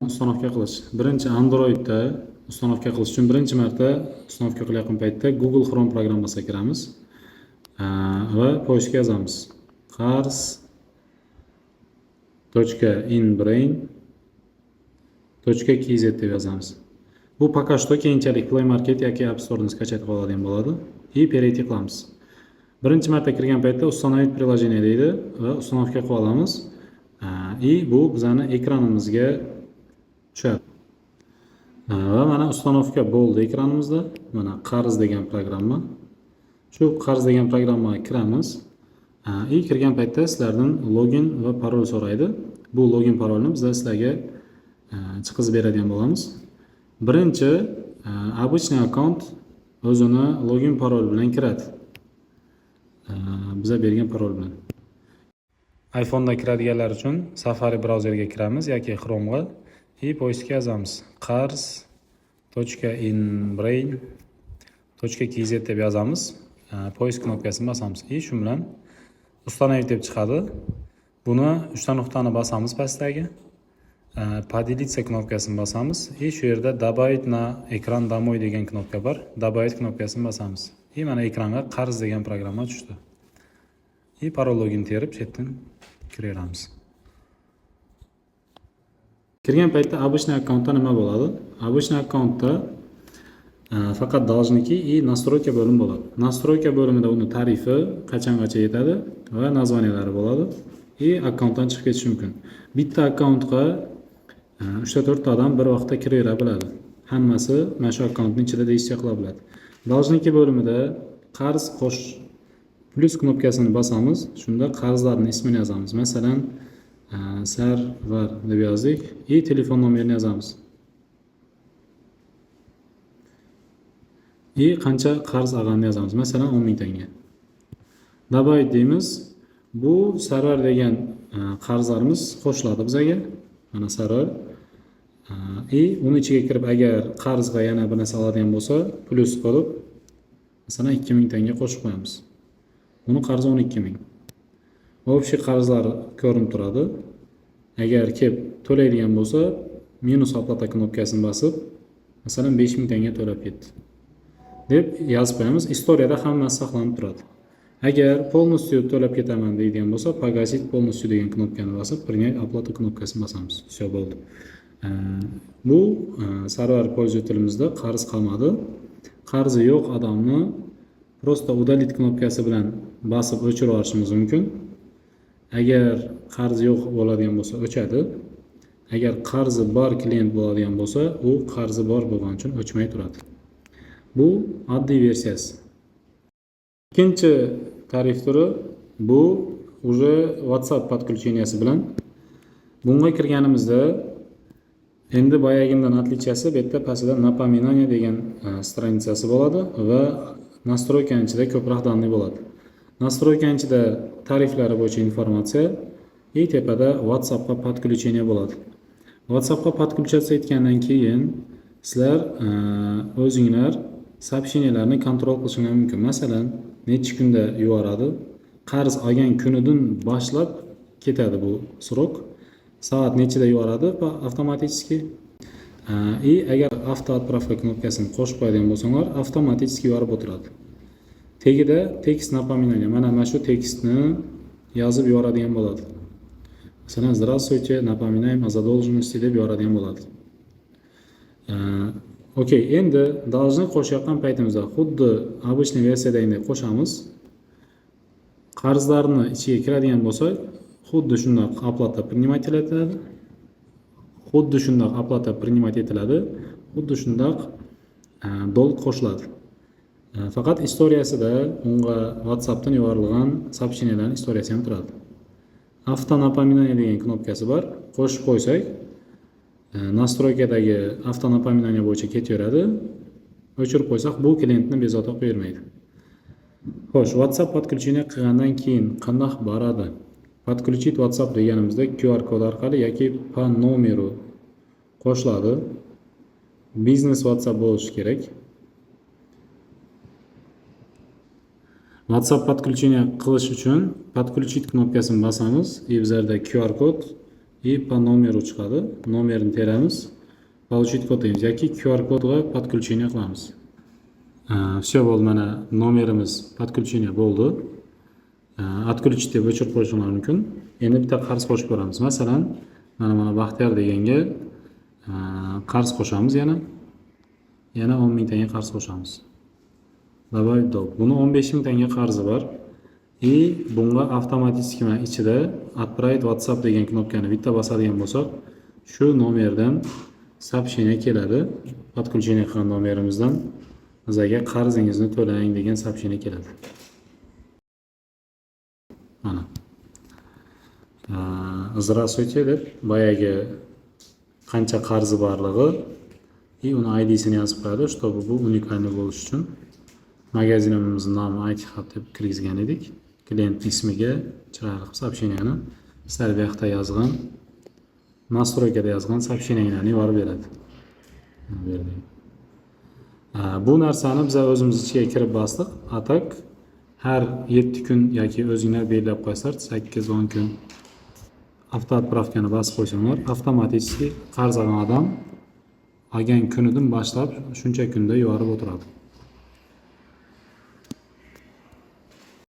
Установка qilish. Birinchi Androidda установка qilish uchun birinchi marta установка qilayotgan paytda Google Chrome programmasiga kiramiz va поиск ga yozamiz. Qarz.inbrain.kz deb yozamiz. Bu пока что keyinchalik Play Market yoki App Store'dan скачать qilib oladigan bo'ladi. И перейти qilamiz. Birinchi marta kirgan paytda "Установить приложение" deydi va установка qilib olamiz. И bu bizani ekranimizga tushadi. Va mana установка bo'ldi ekranimizda. Mana qarz degan programma. Shu qarz degan programmaga kiramiz. И kirgan paytda sizlardan login va parol so'raydi. Bu login parolni biz sizlarga chiqizib beradigan bo'lamiz. Birinchi обычный akkaunt o'zini login parol bilan kiradi. Biza bergan parol bilan. iPhone'da kiradiganlar uchun Safari brauzeriga kiramiz yoki Chrome'ga и поиск ga yozamiz. Qarz.inbrain.kz deb yozamiz. Поиск knopkasini bosamiz. И shu bilan "Установить" deb chiqadi. Buni uchta nuqtani bosamiz pastdagi. "Поделиться" knopkasini bosamiz и shu yerda "Добавить на экран домой" degan knopka bor. "Добавить" knopkasini bosamiz. И mana ekranga qarz degan programma tushdi. И parol, login terib, chetdan kiraveramiz. Kirgan paytda обычный akkauntda nima bo'ladi? Обычный akkauntda faqat "Должники" и "Настройка" bo'limi bo'ladi. "Настройка" bo'limida uni tarifi qachongacha yetadi va названия lari bo'ladi. И akkauntdan chiqib ketishi mumkin. Bitta akkauntga uchta, to'rtta odam bir vaqtda kiravera biladi. Hammasi mana shu akkauntning ichida действие qila biladi. "Должники" bo'limida qarz qo'sh, plyus knopkasini bosamiz. Shunda qarzlarning ismini yozamiz. Masalan, Sarvar deb yozdik и telefon nomerini yozamiz. И qancha qarz olganini yozamiz. Masalan, 10 ming tanga. "Добавить" deymiz. Bu Sarvar degan qarzlarimiz qo'shiladi bizaga. Mana Sarvar. И uni ichiga kirib, agar qarzga yana bir narsa oladigan bo'lsa, plyus qilib, masalan, 2 ming tanga qo'shib qo'yamiz. Uni qarzi 12 ming. Общий qarzlar ko'rinib turadi. Agar kelib to'laydigan bo'lsa, "Минус оплата" knopkasini bosib, masalan, 5 ming tanga to'lab ketdi deb yozib qo'yamiz. История da hammasi saqlanib turadi. Agar полностью to'lab ketaman deydigan bo'lsa, "Погасить полностью" degan knopkani bosib, "Принять оплату" knopkasini bosamiz. Все, bo'ldi. Bu Sarvar пользователь imizda qarz qolmadi. Qarzi yo'q odamni просто "Удалить" knopkasi bilan bosib o'chirib yuborishimiz mumkin. Agar qarzi yo'q bo'ladigan bo'lsa, o'chadi. Agar qarzi bor klient bo'ladigan bo'lsa, u qarzi bor bo'lgani uchun o'chmay turadi. Bu oddiy versiyasi. Ikkinchi tarif turi bu уже WhatsApp подключения si bilan. Bunga kirganimizda endi boyagidan отличия si bu yerda pastida "Напоминание" degan страница si bo'ladi va "Настройка" ning ichida ko'proq данные bo'ladi. "Настройка" ning ichida tariflari bo'yicha informatsiya и tepada WhatsAppga подключение bo'ladi. WhatsAppga подключаться etgandan keyin sizlar o'zinglar сообщения larni контроль qilishinglar mumkin. Masalan, necha kunda yuboradi, qarz olgan kunidan boshlab ketadi bu срок, soat nechida yuboradi автоматически. И agar "Автоотправка" knopkasini qo'shib qo'yadigan bo'lsanglar, avtomatik yuborib o'tiradi. Tagida "Текст напоминания", mana shu tekstni yozib yuboradigan bo'ladi. Masalan, "Здравствуйте, напоминаем о задолженности" deb yuboradigan bo'ladi. Okey, endi должник qo'shayotgan paytimizda xuddi обычный versiyadagidek qo'shamiz. Qarzlarni ichiga kiradigan bo'lsak, xuddi shundoq оплата принимать etiladi. Xuddi shundoq оплата принимать etiladi. Xuddi shundoq долг qo'shiladi. Faqat история sida unga WhatsAppdan yuborilgan сообщения larning история si ham turadi. "Автонапоминание" degan knopkasi bor. Qo'shib qo'ysak, "Настройка" dagi "Автонапоминание" bo'yicha ketaveradi. O'chirib qo'ysak, bu klientni bezovta qilib bermaydi. Xo'sh, WhatsApp подключение qilgandan keyin qandoq boradi? "Подключить WhatsApp" deganimizda QR kod orqali yoki по номеру qo'shiladi. Biznes WhatsApp bo'lishi kerak. WhatsApp подключение qilish uchun "Подключить" knopkasini bosamiz и bizlarda QR kod И по номеру chiqadi. Nomerini teramiz. Получить код deymiz yoki QR kodga подключение qilamiz. Все, bo'ldi, mana nomerimiz подключение bo'ldi. Отключить deb o'chirib qo'yishinglar mumkin. Endi bitta qarz qo'shib ko'ramiz. Masalan, mana Baxtiyor deganga qarz qo'shamiz yana. Yana 10 ming tanga qarz qo'shamiz. Добавить долг. Buni 15 ming tanga qarzi bor. И bunga avtomatik mana ichida "Отправить WhatsApp" degan knopkani bitta bosadigan bo'lsak, shu nomerdan сообщение keladi. Подключение qilgan nomerimizdan bizga "Qarzingizni to'lang" degan сообщение keladi. Mana. "Здравствуйте" deb boyagi qancha qarzi borligi и uni IDsini yozib qo'yadi, чтобы bu уникальный bo'lishi uchun. Magazinimizni nomi IT Hub deb kirgizgan edik. Klient ismiga chiroyli qilib сообщениeni sizlar bu yoqda yozgan, настройкада yozgan сообщениеlarni yuborib beradi. Bu yerda. Bu narsani biz o'zimiz ichiga kirib bosdik. А так har 7 kun yoki o'zinglar belgilab qo'yasizlar, 8-10 kun автоотправкани bosib qo'ysanglar, avtomatik qarz olgan odam olgan kunidan boshlab shuncha kunda yuborib o'tiradi.